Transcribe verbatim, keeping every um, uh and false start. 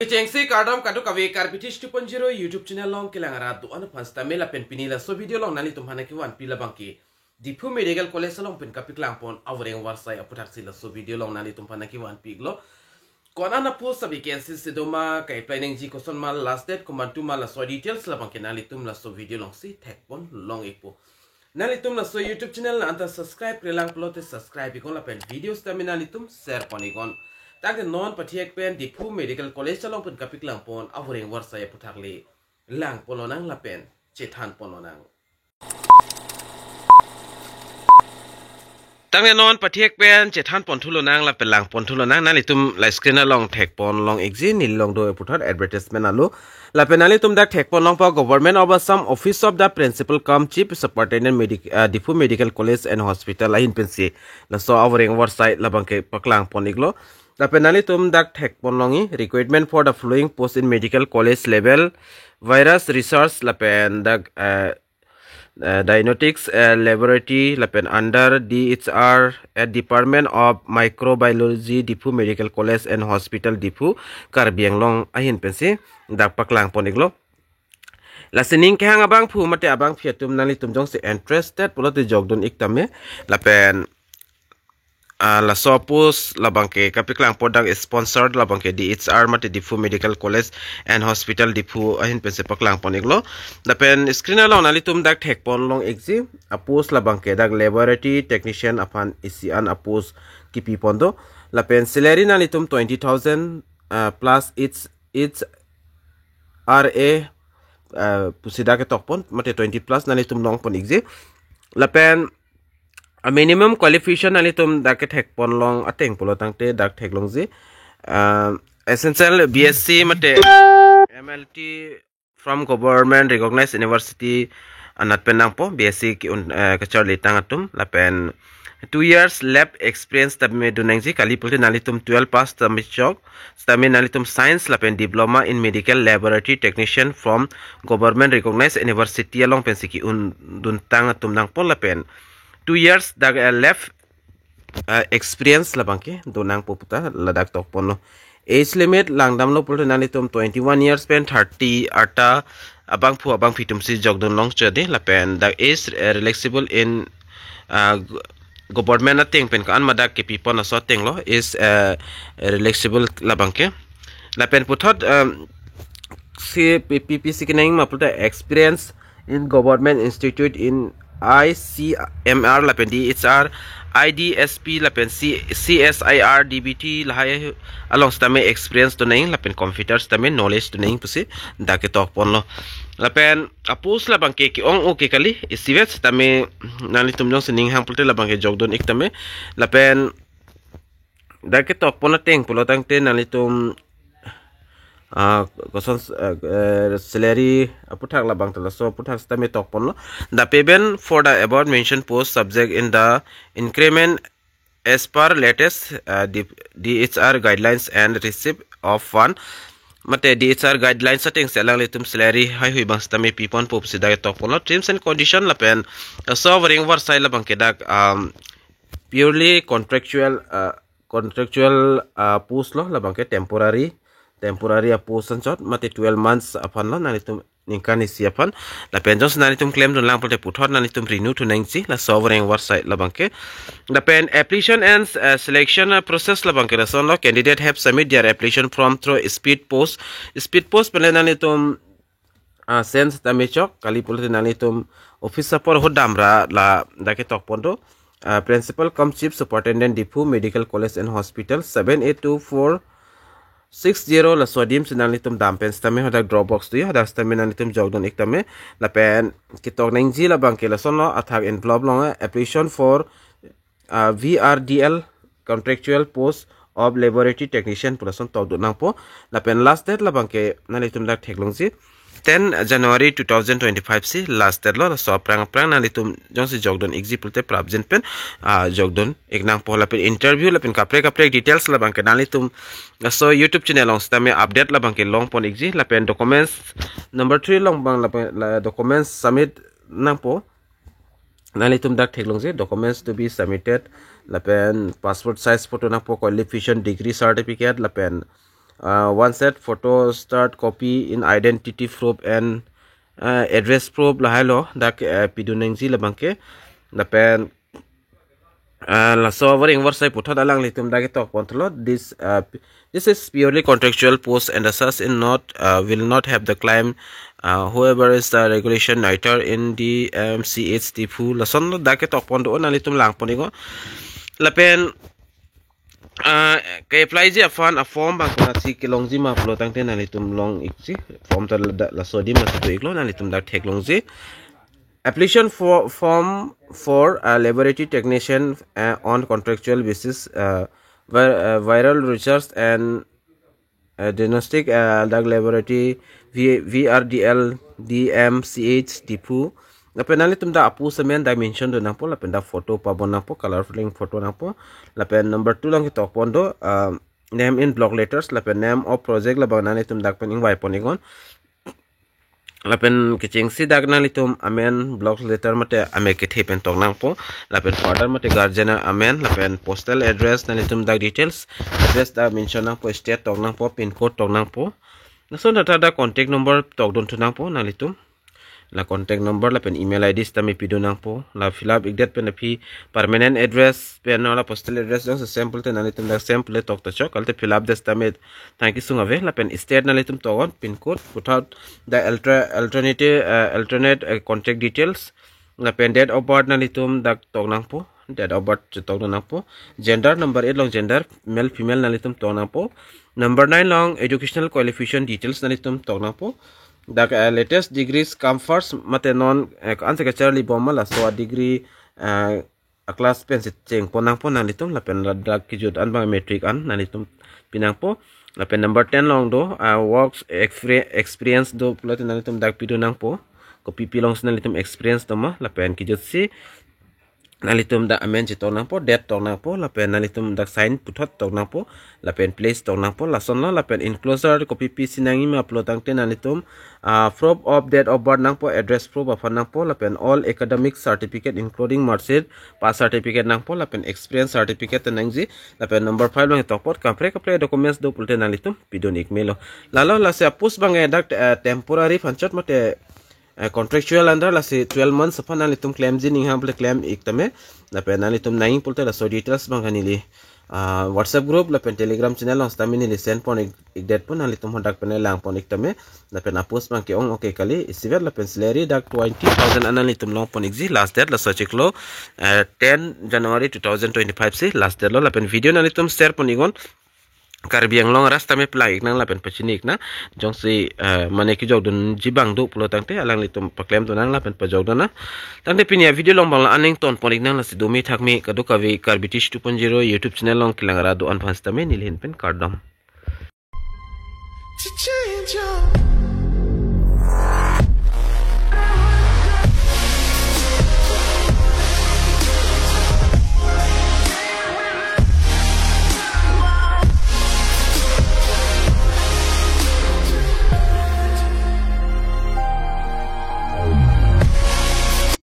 Kechengsi kardom kadokave Karbi Tish two point zero YouTube channel along kelang arat do-an aphan sitame lapen pini laso video along nanglitum aphan nangkevanpi labangke Diphu Medical College along pen kapaklangpon avoreng avarsai aputhaksi laso video along nanglitum aphan nangkevanpi-iklo. Ko-an a-post a-vacancy si doma, ka-apply nangji koson ma, last date komantu ma, laso details labangke nanglitum laso video alongsi thekpon long-ikpo. Nanglitum laso YouTube channel nang anta subscribe-relang pulote subscribe-iknon lapen video sitame nanglitum share-pon-iknon. Tangte non pathek pen Diphu Medical College along pen kapaklangpon avoreng avarsai aputhak le langponlonang lapen chethanponlonang. Tangte non pathek pen chethanponthulonang lapen langponthulonang, nanglitum la screen along thekpon long-ikji, neli along do puthot advertisement alo. Lapen nanglitum dak thekpon longpo, Government of Assam, Office of the Principal cum Chief Superintendent Medic-, uh, Diphu Medical College and Hospital ahin pensi laso avoreng avarsai labangke paklangpon-iklo. Lapen nanglitum dak thekpon long-ik, recruitment for the following post in medical college level, virus research lapen dak, uh, uh, diagnostics, uh, laboratory lapen under D H R at Department of Microbiology, Diphu Medical College and Hospital, Diphu, Karbi Anglong ahin pensi dak paklangpon-iklo. Lasi ning kehang abangphu mate abangpi atum nanglitum jongsi interested pulote jokdun-ik tame. Lapen, ah, laso post labangke kapaklangpo dak sponsored labangke D H R mate Diphu Medical College and Hospital, Diphu ahin pensi paklangpon-iklo. Lapen screen along nanglitum dak thekpon long-ikji, a-post labangke dak laboratory technician aphan isi an a-post kipipon do. Lapen salary nanglitum twenty thousand, ah, plus each, each R A, ah, pusi dak ketokpon, mate twenty plus nanglitum longpon-ikji. Lapen a-minimum qualification nanglitum dak kethekpon long ateng pulo tangte dak theklongji. Ah, essential B S C mate M L T from government recognized university anat pen nangpo, B S C ke-un, eh, kacharlitang atum, lapen two years lab experience tame dun nangji, kali pulote nanglitum twelve pass tame chok, sitame nanglitum science lapen diploma in medical laboratory technician from government recognized university along pensi ke-unduntang atum nangpo, lapen two years dak, eh, lab, eh, experience labangke do nangpo puta ladak tokponlo. Age limit langdamlo pulote nanglitum twenty-one years pen thirty arta abangphu abangpi atumsi jokdun long chode, lapen dak age, eh, relaxable in, ah, go-, government ateng pen ko-an ma dak kepipon aso atenglo, age, eh, relaxable labangke. Lapen puthot, um, si P P C kenangma pulote experience in government institute in I C M R lapen D H R, I D S P lapen C-, C S I R D B T lahai along sitame experience do nangji, lapen computer sitame knowledge do nangji pusi dak ketokponlo. Lapen a-post labangke ke-ong-o ke kali, isivet sitame nanglitum jongsi ning hang pulote labangke jokdun-ik tame. Lapen dak ketokpon ateng pulo tangte nanglitum, ah, koson, ah, eh, salary aputhak labang ta laso aputhak sitame tokponlo. The payment for the above mentioned post subject in the increment as per latest, ah, D-, D H R guidelines and receipt of fund. Mate D H R guidelines atengsi alanglitum salary heihui bang sitame piponpo pusi dak tokponlo. Terms and condition lapen, ah, so avoreng avarsai labangke dak, um, purely contractual, ah, contractual, ah, post lo, labangke temporary, temporary a-post anchot, mate twelve months aphanlo, nanglitum ningkan isi aphan. Lapen jongsi nanglitum klemdun lang pulote puthot nanglitum renew thu nangji, laso avoreng avarsai labangke. Lapen application and, ah, selection, ah, process labangke lasonlo, candidate have submit their application form through speed post. Speed post pen le nanglitum, ah, send sitame chok, kali pulote nanglitum office apor ahut damra ladak ketokpon do. Ah, Principal cum Chief Superintendent Diphu Medical College and Hospital, seven eight two four six zero, laso adim si nanglitum dam pen sitame hadak drop box do, hadak sitame nanglitum jokdun-ik tame. Lapen ketok nangji labangke lasonlo, athak envelope along, eh, application for, ah, V R D L contractual post of laboratory technician pu lason tokdun nangpo. Lapen last date labangke nanglitum dak theklongji, ten January two thousand twenty-five si last date lo, laso aphrang aphrang nanglitum jongsi jokdun-ikji pulote prapjin pen, ah, jokdun-ik nangpo. Lapen interview lapen kaprek kaprek details labangke nanglitum laso YouTube channel along sitame update labangke longpon-ikji. Lapen documents number three along bang lapen la documents submit nangpo. Nanglitum dak theklongji, documents to be submitted, lapen passport size photo nangpo, qualification, degree certificate, lapen uh, one set photo start copy in identity proof and uh, address proof lahai lo dak uh, pidun nangji labang ke. Lapen uh, laso awaring warsai puthot alanglitum dak ketok pon thulo. This uh, this is purely contractual post and the such in not uh, will not have the claim uh, whoever is the regulation neither in the M C H Diphu. Lason dak ketok pon do nanglitum lang pon iknon. Lapen uh, ke apply ji aphan a form bang kena si kelongji ma pulo tangte nanglitum long ikji. Form ta la- laso adim lasi do iklo, nanglitum dak theklongji. Application for form for a laboratory technician uh, on contractual basis uh, vir- uh, viral research and uh, diagnostic uh, dak laboratory v- V R D L D M C H Diphu. Lapen nanglitum dak a post amen dak mention do nangpo, lapen dak photo pabon nangpo, color filling photo nangpo. Lapen number two lang ketok pon do uh, name in block letters, lapen name of project labang nanglitum dak pen ingvai pon iknon. Lapen kechengsi dak nanglitum amen block letter mate amek kethe pen tok nangpo. Lapen father mate guardian amen, lapen postal address, nanglitum dak details, address dak mention nangpo, state tok nangpo, pin code tok nangpo. Lason tata dak contact number tok dun thu nangpo nanglitum. La contact number lapen email I D sitame pidun nangpo. La fill up ikdet pen aphi permanent address pen la postal address jongsi same pulote nanglitum dak same pule tok ta chok, kalite fill up det sitame thang kesung ave. Lapen state nanglitum tok non, pin code, puthot dak alter- alternative uh, alternate uh, contact details. Lapen date of birth nanglitum dak tok nangpo, date of birth chetok nangpo. Gender number eight long gender, male female nanglitum tok nangpo. Number nine long educational qualification details nanglitum tok nangpo. Dak uh, latest degrees come first mate non uh, anse kacharli bom ma laso a degree uh, a class pen si cheng pon nangpo nanglitum. Lapen la- dak kejut an bang matric an nanglitum pi nangpo. Lapen number ten long do uh, works exper- experience do pulote nanglitum dak pidun nangpo. Kopi pi long si nanglitum experience do ma, lapen kejut si nanglitum dak amen chetok nangpo, date tok nangpo, lapen nanglitum dak sign puthot tok nangpo, lapen place tok nangpo, lason lo. Lapen enclosure kopi pi si nangji ma pulo tangte nanglitum uh, proof of date of birth nangpo, address proof aphan nangpo, lapen all academic certificate including mark sheet, pass certificate nangpo, lapen experience certificate ta nangji. Lapen number five lang ketok pon kaprek kaprek documents do pulote nanglitum pidun ik melo. Lalo lasi a post bang ke dak uh, temporary aphan chot mate uh, contractual under lasi twelve months aphan nanglitum claim ji ning ham pulote claim ik tame. Lapen nanglitum nangji pulote laso details bang ke neli uh, WhatsApp group lapen Telegram channel long sitame neli send pon ik- ikdet pon, nanglitum hadak pen lang pon ik tame. Lapen a post bang ke ong okay kali, isivet lapen salary dak twenty thousand an nanglitum long pon ikji. Last date laso chiklo uh, ten January two thousand twenty-five si last date lo. Lapen video nanglitum share pon iknon. Karbi Anglong arat sitame plang ik nang lapen pachini ik nang. Jongsi uh, mane kejok dunji bang do pulo tangte alanglitum paklem dun nang lapen pajok dun nang. Tangte pini a video long bang la aning ton pon ik nang, lasi domi thakmi kadokave Karbi Teach two point zero YouTube channel long kelang ra do-an aphan sitame neli ahin pen kardom.